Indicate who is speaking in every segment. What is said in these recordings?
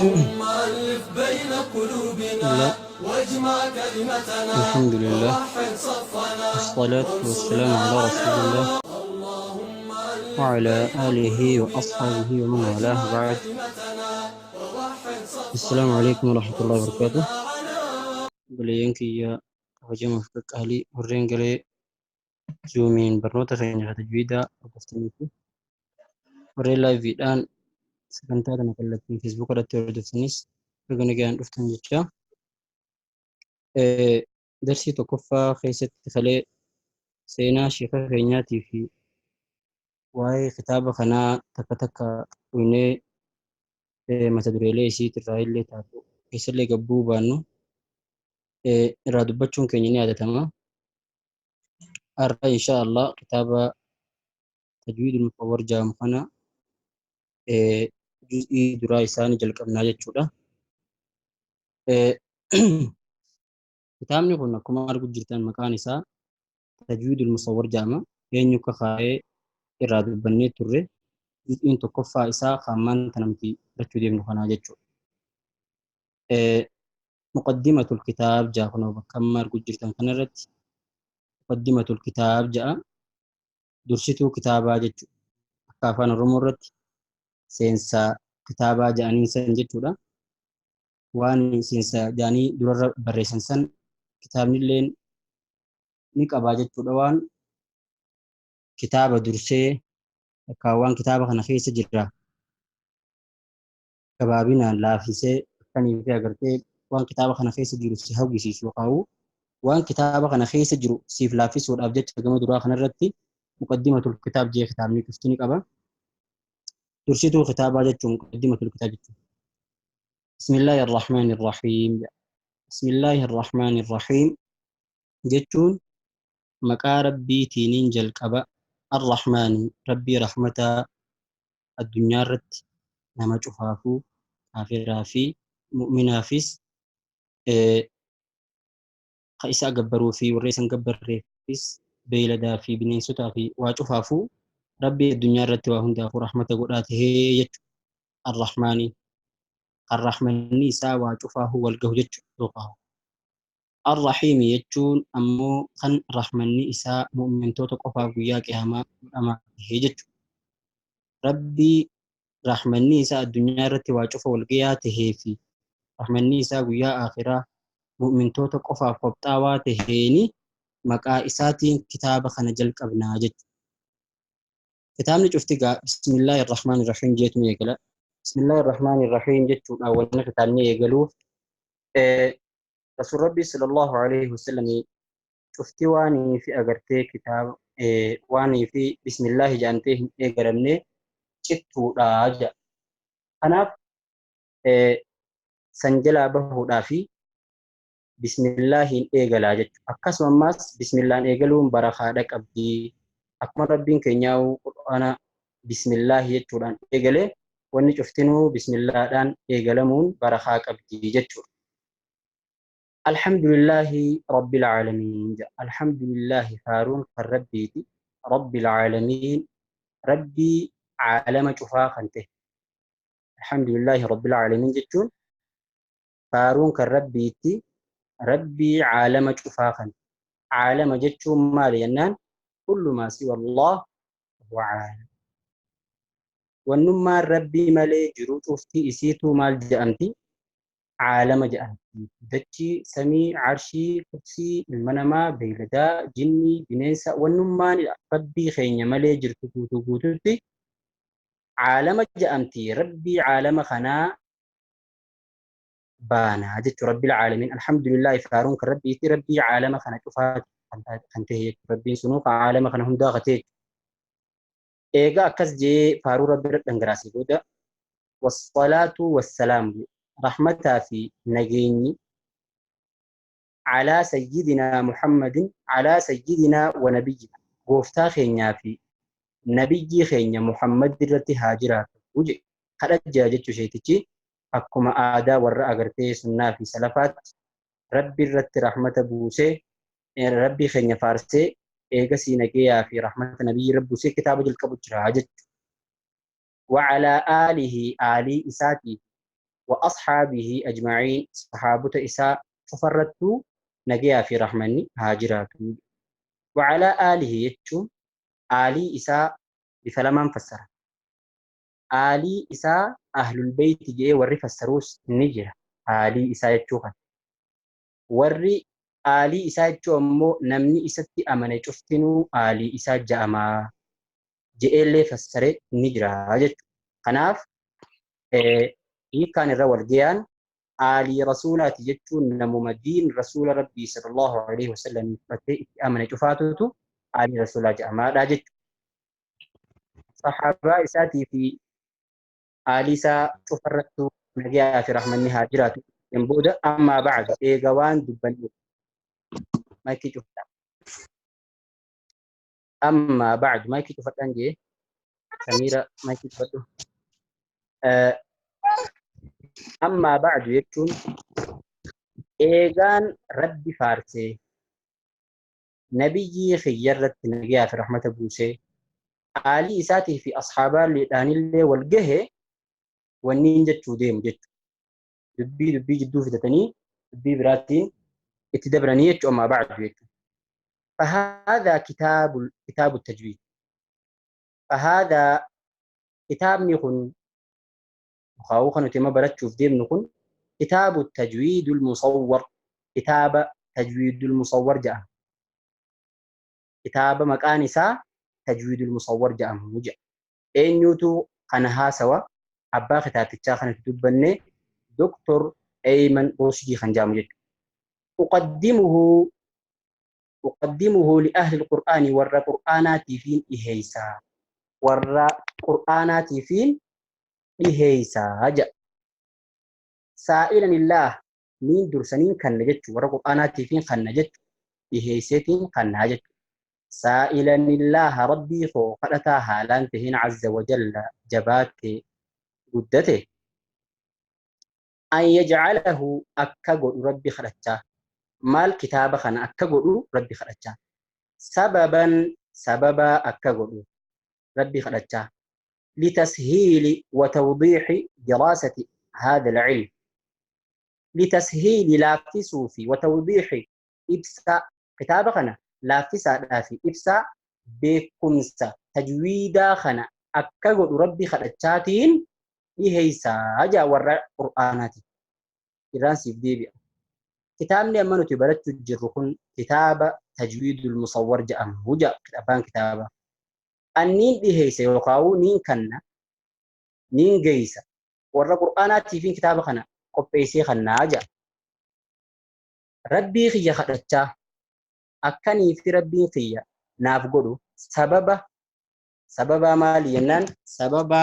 Speaker 1: اللهم ألف بين قلوبنا
Speaker 2: لا.
Speaker 1: واجمع كلمتنا
Speaker 2: الحمد لله
Speaker 1: ووحد صفنا
Speaker 2: والصلاة والسلام
Speaker 1: وانصرنا
Speaker 2: على رسول
Speaker 1: على
Speaker 2: الله
Speaker 1: اللهم ألف
Speaker 2: وعلى
Speaker 1: بين
Speaker 2: آله
Speaker 1: قلوبنا
Speaker 2: وأصحابه ومن والاه
Speaker 1: واجمع
Speaker 2: بعد.
Speaker 1: كلمتنا ووحد
Speaker 2: السلام
Speaker 1: صفنا
Speaker 2: عليكم ورحمة الله وبركاته.
Speaker 1: وانصرنا على
Speaker 2: Buleeyyan kiyya kabajamoo fi qaqqaalii warreen galee zuumiin barnoota keenya tajwiidaa hordoftanii fi warreen laayiviidhaan sagantaa kana kallattiin feesbuuk irratti hordoftanis erga nagaan dhuftan jecha. Darsii tokkoffaa keessatti kalee seenaa sheeka keenyaatii fi waa'ee kitaaba kanaa takka takka dhuynee mata dureelee isiitirraa illee taatu keessallee gabbuu baannu irraa dubbachuun keenya ni yaadatama. Har'a insha Allah kitaaba tajwiidul mutawwar jedhamu kana juz'ii duraa isaanii jalqabnaa jechuudha. Kitaabni kun akkuma arguu jirtan maqaan isaa tajwiidul musawwar jedhama. Eenyu akka kaa'ee irraa dubbannee turre juz'iin tokkoffaa isaa kan maanta namti barachuu deemnu kanaa jechuudha. Muqaddimatul kitaab jedha kunoo bakka amma arguu jirtan kanarratti muqaddimatul kitaab jedha dursituu kitaabaa jechuudha. Akka afaan Oromoo irratti seensa kitaabaa jedhaniin san jechuudha. Waan seensa jedhanii durarra barreessan san kitaabnilleen ni qabaa jechuudha. Waan kitaaba dursee akka waan kitaaba kana keessa jira gabaabinaan laaffisee akkanii fi agartee waan kitaaba kana keessa jiru si hawwisiisu yookaan waan kitaaba kana keessa jiru siif laaffisuudhaaf jecha gama duraa kanarratti muqaddimatul kitaab jee kitaabni cufti ni qaba. Dursituu kitaabaa jechuun muqaddimatul kitaab jechuudha. Bismillaahi Arrahmaani Arrahiim. Bismillaahi Arrahmaani Arrahiim jechuun maqaa rabbiitiiniin jalqaba. Arrahmaani rabbii rahmataa addunyaa irratti nama cufaafuu kaafiraa fi mu'minaafis ka isa gabbaruu fi warra isa hin gabbarreefis beeyladaa fi bineensotaa fi waa cufaafuu rabbii addunyaa irratti waa hundaafuu rahmata godhaa tahee jechuudha. Arrahmaani kan rahmanni isaa waa cufaafuu wal gahu jechuudha. Arrahiimi jechuun ammoo kan rahmanni isaa mu'mintoota qofaaf guyyaa qiyaamaa godhamaa tahee jechuudha. Rabbii rahmanni isaa addunyaa irratti waa cufa wal gahaa tahee fi rahmanni isaa guyyaa akhiraa mu'mintoota qofaaf qophaawaa taheeni maqaa isaatiin kitaaba kana jalqabnaa jechuudha. Kitaabni cufti gaa bismillaahi irrahmaani irrahiim jeetu ni eegala. Bismillaahi irrahmaani irrahiim jechuudhaan wanni kitaabni eegaluuf Rasuul Rabbii sallallahu alaihi wasallam cufti waanii fi agartee kitaaba waanii fi bismillaahi jedhamtee hin eegalamne cittuudha jedha. Kanaaf san jalaa bahuudhaa fi bismillaahiin eegalaa jechuudha. Akkasuma ammaas bismillaan eegaluun barakaadha qabdi. Akkuma rabbiin keenyaa qur'aana bismillaahi jechuudhaan eegalee wanni cuftinuu bismillaadhaan eegalamuun barakaa qabdi jechuudha. Alhamdulillaahi rabbil aalamiin jedha. Alhamdulillaahi faaruun kan rabbiiti. Rabbil aalamiin rabbii caalama cufaa kan ta'e. Alhamdulillaahi rabbil aalamiin jechuun faaruun kan rabbiitti rabbii caalama cufaa kan ta'e. Caalama jechuun maali jennaan kullu maa siwa Allah huwa caalam. Wannummaan rabbii malee jiru cufti isiituu maal jedhamti? Caalama jedhamti. Dachii, samii, arshii, kursii, ilma namaa, beeyladaa, jinnii, bineensa wannummaan rabbii keenya malee jirtu guutuu guututti caalama jedhamti. Rabbii caalama kanaa baanaa jechuudha. Rabbil caalamiin. Alhamdulillaahi faaruun kan rabbiiti. Rabbii caalama kana cufaati kan ta'e jechuudha. Rabbiin sunuu kan caalama kana hundaa kan ta'e. Eega akkas jee faaruu rabbi irra dhangalaasee booda wassalaatu wassalaamu rahmataa fi nageenyi calaa sayyidinaa Muhammadin calaa sayyidinaa wa nabiyyina gooftaa keenyaa fi nabiyyii keenya Muhammad irratti haa jiraatu jedhe kadhajjaa jechuu sheetichi akkuma aadaa warra agartee sunnaa fi salafaatti rabbi irratti rahmata buusee rabbii keenya faarsee eegasii nageeyaa fi rahmata nabiyyi irra buusee kitaaba jalqabu jira jechuudha. Wacalaa aalihi aalii isaatii وأصحابه أجمعين صحابة إساء تفردتو نجيا في رحمني هاجراتو وعلى آله يتشو آلي إساء بفلمان فسر آلي إساء أهل البيت جي وري فسروس نجرة آلي إساء يتشوخن وري آلي إساء يتشو أمو نمني إساتي أمني شفتنو آلي إساء جأما جي اللي فسره نجرة خناف hiikkaan irra wal gayaan aalii rasuulaati jechuun namuma diin rasuula rabbii sallallahu alaihi wasallam fudhatee itti amane cufaatutu aalii rasuulaa jedhamaadha jechuudha. Saxaabaa isaatii fi aalii isaa cufarrattu nagayaa fi rahmanni haa jiraatu. In booda ammaa ba'adu eega waan dubbanne maayikii cufadha. Ammaa ba'adu maayikii cufadhaan jee Samiira maayikii cufadhu. Ammaa ba'adu jechuun eegaan rabbi faarsee nabiyyii kiyyarratti nagayaa fi rahmata buusee aalii isaatii fi asxaabaa wal gahe wanniin jechuu deemu jechuudha. Dubbii dubbii jidduu fidatanii dubbii biraatiin itti dabranii jechuu ammaa ba'adu jechuudha. فهذا كتاب التجويد فهذا كتابني كن وخاو خنوتي ما برتشوف ديم نكون كتاب التجويد المصور كتاب تجويد المصور جاء كتاب مكان سا تجويد المصور جاء مجا إن يوتو قناها سوا أبا كتاب تشاخن تدبني دكتور أيمن رشدي خنجام جد أقدمه لأهل القرآن ور قرآنات فين إهيسا ور قرآنات فين إهيسا جاء سائلا الله مين درسنين كان نجت ور قرآنات فين خن نجت إهيسيتين خن نجت سائلا الله ربي فوقلتا هالان تهين عز وجل جبات قدته أن يجعله أكا ربي خلتا مال كتابة خنا أكا ربي خلتا سببا سببا أكا ربي خلتا لتسهيل وتوضيح دراسة هذا العلم لتسهيل لافتسوفي وتوضيح إبسا كتابة خنا لافتسا لافي إبسا بكمسا تجويدا خنا أكا ربي خلتاتين إهيسا جا ورا قرآناتي إيران سيف ديبيا كتابني أما نتبرت تجركن كتاب تجويد المصور جاء هجا كتابان كتابة أنين إهيسا يقاو نين كنا نين جيسا ورا قرآناتي فين كتابة خنا قبيسي خنا جا ربي خيا خدتا أكني في ربي خيا نافقدو سبب سبب مالي ينان سبب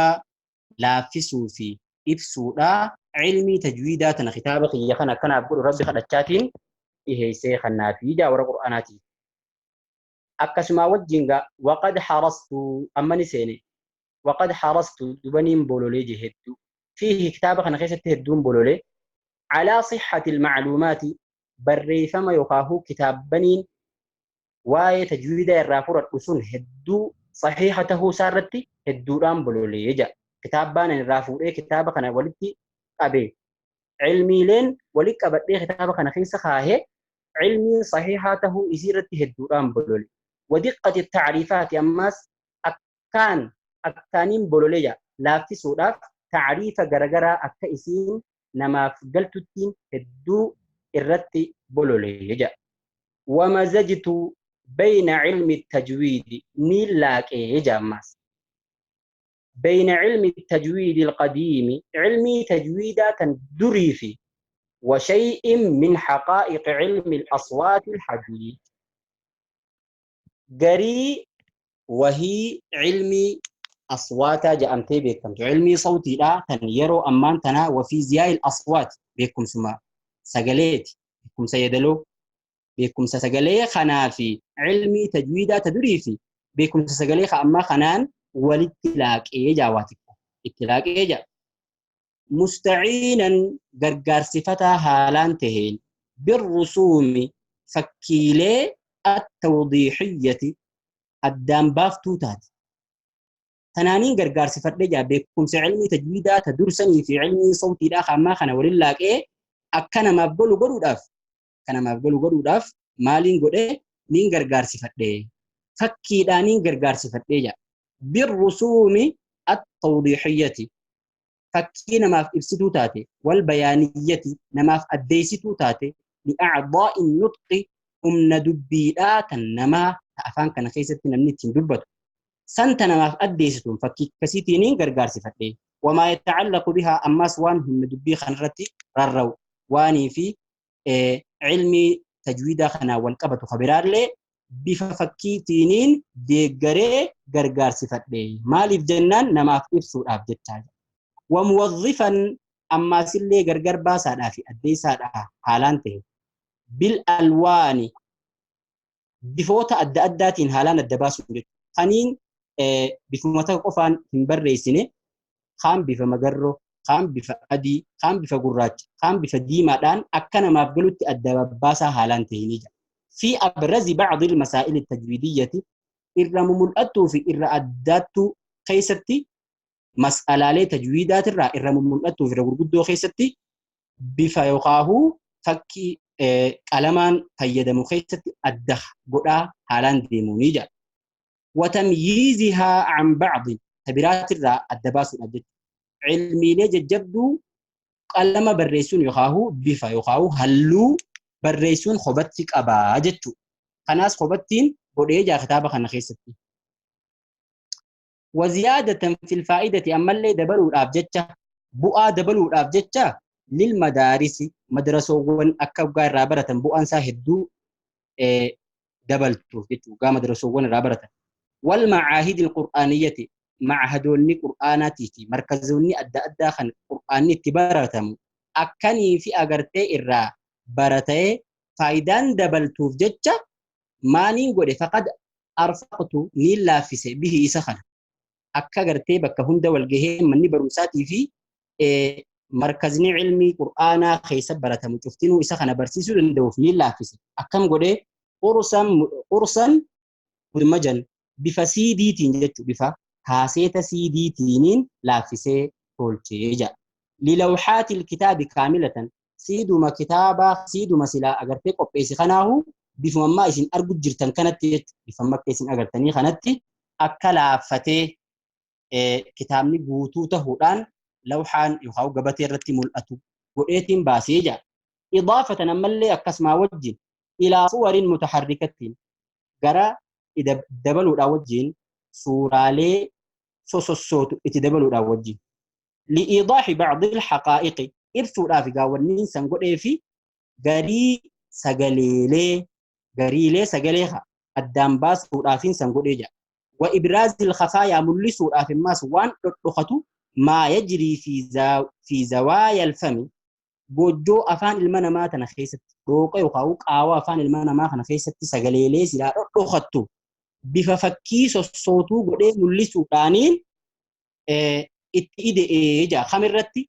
Speaker 2: laaffisuu fi ibsuudha ilmii tajwiidaa tana kitaaba kiyya kana akkanaaf godhu rabbi kadhachaatiin dhiheessee kannaa fi jaawara qur'aanaati. Akkasuma wajjin gaa waqad harastu amma ni seene waqad harastu dubaniin bololee je hedduu fiihi kitaaba kana keessatti hedduun bololee calaa sixxati almacluumaati barreeffama yookaahuu kitaabbaniin waa'ee tajwiidaa irraa fudhadhu sun hedduu saxiixa tahuu isaa irratti hedduudhaan bololee jedha. Kitaabaan irraa fuudhee kitaaba kana walitti qabee ilmiileen walitti qabadhee kitaaba kana keessa kaahee ilmiin sahihaa tahuu isii irratti hedduudhaan bolole. Wadiqqati tacriifaati ammaas akkaan akkaaniin bololee jira laaffisuudhaaf tacriifa garagaraa akka isiin namaaf galtuttiin hedduu irratti bololee jira. Wamazajtu bayna cilmi tajwiidi ni laaqee jira ammaas. بين علم التجويد القديم علمي تجويدا تندري في وشيء من حقائق علم الأصوات الحديث قري وهي علمي أصوات جأمتي بكم علمي صوتي لا تنيرو أمان تنا وفي زياء الأصوات بكم سما سجليت بكم سيدلو بكم سجلي خنا في علمي تجويدا تدري في بكم سجلي أما خنان walitti laaqee jaawaatiku itti laaqee jaa mustaciinan gargaarsifataa haalaan taheen birrusuumi fakkiilee attawdiixiyyati addaan baaftuu taate Tanaaniin gargaarsifadhee jaa beekumsa cilmii tajwiidaa ta dursanii fi cilmii sawtiidhaa ammaa kana waliin laaqee akka namaaf galu godhuudhaaf akka namaaf galu godhuudhaaf maaliin godhee niin gargaarsifadhee fakkiidhaaniin gargaarsifadhee jaa. Birrusuumi at-tawdiihiyyati fakkii namaaf ibsituu taate wal bayaaniyyati namaaf addeessituu taate li'acdaa'i nutqi humna dubbiidhaa tan namaa ta afaan kana keessatti namni ittiin dubbatu santa namaaf addeessituun fakkii akkasiitiin gargaarsifadhe. Wamaa yatacallaqu bihaa ammas waan humna dubbii kanarratti rarra'u waanii fi cilmii tajwiidaa kanaan wal qabatu kabiraallee bifa fakkiitiiniin deeggaree gargaarsifadhe. Maaliif jennaan namaaf ibsuudhaaf jechaa jira. Wamuwazzifan ammaasillee gargar baasaadhaa fi addeessaadhaa haalaan ta'e bil alwaani bifoota adda addaatiin haalaan adda baasuun jechuudha. Kaniin bifuma tokko qofaan hin barreessine kaan bifa magarroo, kaan bifa adii, kaan bifa gurraacha, kaan bifa diimaadhaan akka namaaf galutti adda baasaa haalaan ta'e ni jira. Fi abrazi ba'dil masaa'il tajwiidiyyati irra mumul'attuu fi irra addaattuu keessatti mas'alaalee tajwiidaatirraa irra mumul'attuu fi irra gurguddoo keessatti bifa yookaahuu fakkii qalamaan fayyadamu keessatti adda godhaa haalaan deemuu ni jira. Watamyiizihaa an ba'di tabiraatirraa adda baasuudha jechuudha. Cilmiilee jajjabduu qalama barreessuun yookaahuu bifa yookaahuu halluu barreessuun kophaatti qabaa jechuudha. Kanaas kophattiin godhee jaa kitaaba kana keessatti. Waziyaadatan fil faa'idati ammallee dabaluudhaaf jecha bu'aa dabaluudhaaf jecha lil madaarisi madrasoowwan akka waggaa irraa baratan bu'aan isaa hedduu dabaltuuf jechuudha. Waggaa madrasoowwan irraa baratan. Wal macaahidil qur'aaniyyati macahadoonni qur'aanaatii fi markazoonni adda addaa kan qur'aanni itti baratamu akkanii fi agartee irraa baratee faayidaan dabaltuuf jecha maaniin godhe faqad arfaqtu niin laaffise bihi isa kana akka agartee bakka hunda walgahee manni barumsaatii fi markazni cilmii qur'aanaa keessa baratamu cuftinuu isa kana barsiisuu danda'uuf niin laaffise. Akkam godhee? Qursan mudmajan bifa siidiitiin jechuudha, bifa kaaseeta siidiitiiniin laaffisee tolchee jedha. Lilawxaatil kitaabi kaamilatan siiduma kitaabaa siiduma silaa agartee qopheesse kanaahu bifuma ammaa isin argu jirtan kanatti jechuudha. Bifa amma akka isin agartanii kanatti akka laaffatee kitaabni guutuu tahuudhaan lawxaan yookaan gabatee irratti mul'atu godheetiin baasee jira. Idaafatan ammallee akkasumaa wajjin ilaa suwarin mutaharrikattiin gara dabaluudhaan wajjin suuraalee sosossootu itti dabaluudhaan wajjin. Li'iidaahi ba'dil haqaa'iqi ibsuudhaaf gaawwanniin san godhee fi garii sagaleelee gariilee sagalee addaan baasuudhaafin san godhee jira. Wa ibraazil khafaayaa mul'isuudhaaf immaas waan dhodhokatu maa yajrii fi zawaayal fami goojjoo afaan ilma namaa tana keessatti dhooqa yookaan qaawwa afaan ilma namaa kana keessatti sagaleelee silaa dhodhokattu bifa fakkii sossootuu godhee mul'isuudhaaniin itti ide'ee jira. Kamirratti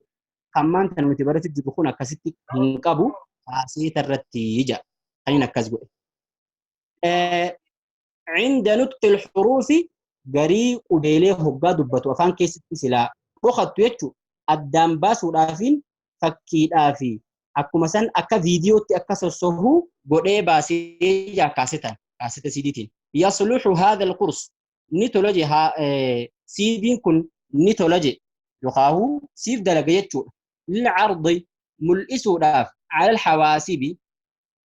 Speaker 2: kan maanta nuti baratu jiru kun akkasitti hin qabu kaaseeta irratti jira. Kan inni akkas godhe. Cinda nutqi al-xuruufi garii qubeelee hoggaa dubbatu afaan keessatti silaa dhokattu jechuudha. Addaan baasuudhaafiin fakkiidhaafi akkuma san akka viidiyootti akka sossohu godhee baasee jira kaasetaan kaaseta siidiitiin. Yasluxu haadha al-qurs ni tola je siidiin kun ni tola je yookaahu siif dalaga jechuudha. Lilcardi mul'isuudhaaf cala alxawaasibi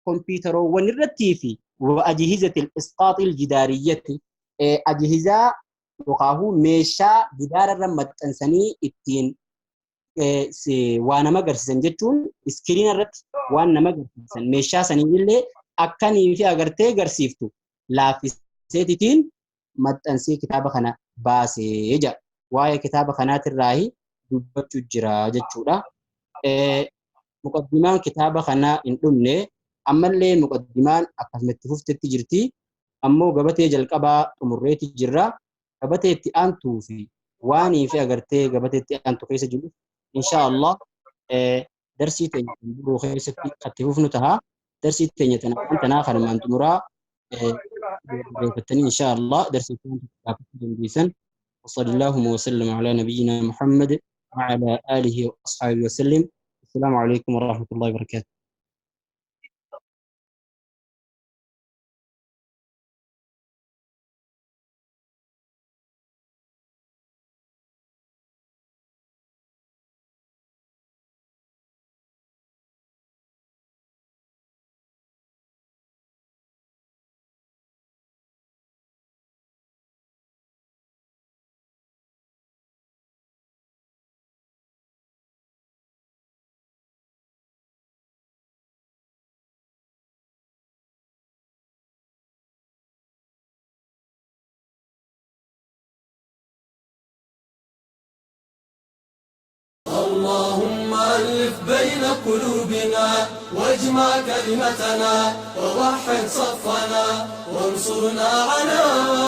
Speaker 2: kompiitaroowwan irrattii fi wa ajhizati al-isqaaxi aljidaariyyati ajhizaa yookaahu meeshaa jidaara irra maxxansanii ittiin waa nama agarsiisan jechuun iskiriina irratti waan nama agarsiisan meeshaa saniinillee akkanii fi agartee agarsiiftu laaffiseetitiin maxxansee kitaaba kana baasee jedha. Waa'ee kitaaba kanaatirraahi dubbachuu jira jechuudha. Muqaddimaan kitaaba kanaa hin dhumne, ammallee muqaddimaan akkasumatti fuftetti jirti. Ammoo gabatee jalqabaa xumurreeti jirra. Gabatee itti aantuu fi waanii fi agartee gabatee itti aantu keessa jiru insha Allah darsii teenya biroo keessatti itti fufnu taha. Darsii teenya tanaa kanumaan xumuraa barreeffattanii insha Allah darsii itti aantu gaafachuu dandeessan. وصلى اللهم وسلم على نبينا محمد وعلى آله وأصحابه وسلم. السلام عليكم ورحمة الله وبركاته.
Speaker 1: اللهم ألف بين قلوبنا واجمع كلمتنا ووحد صفنا وانصرنا على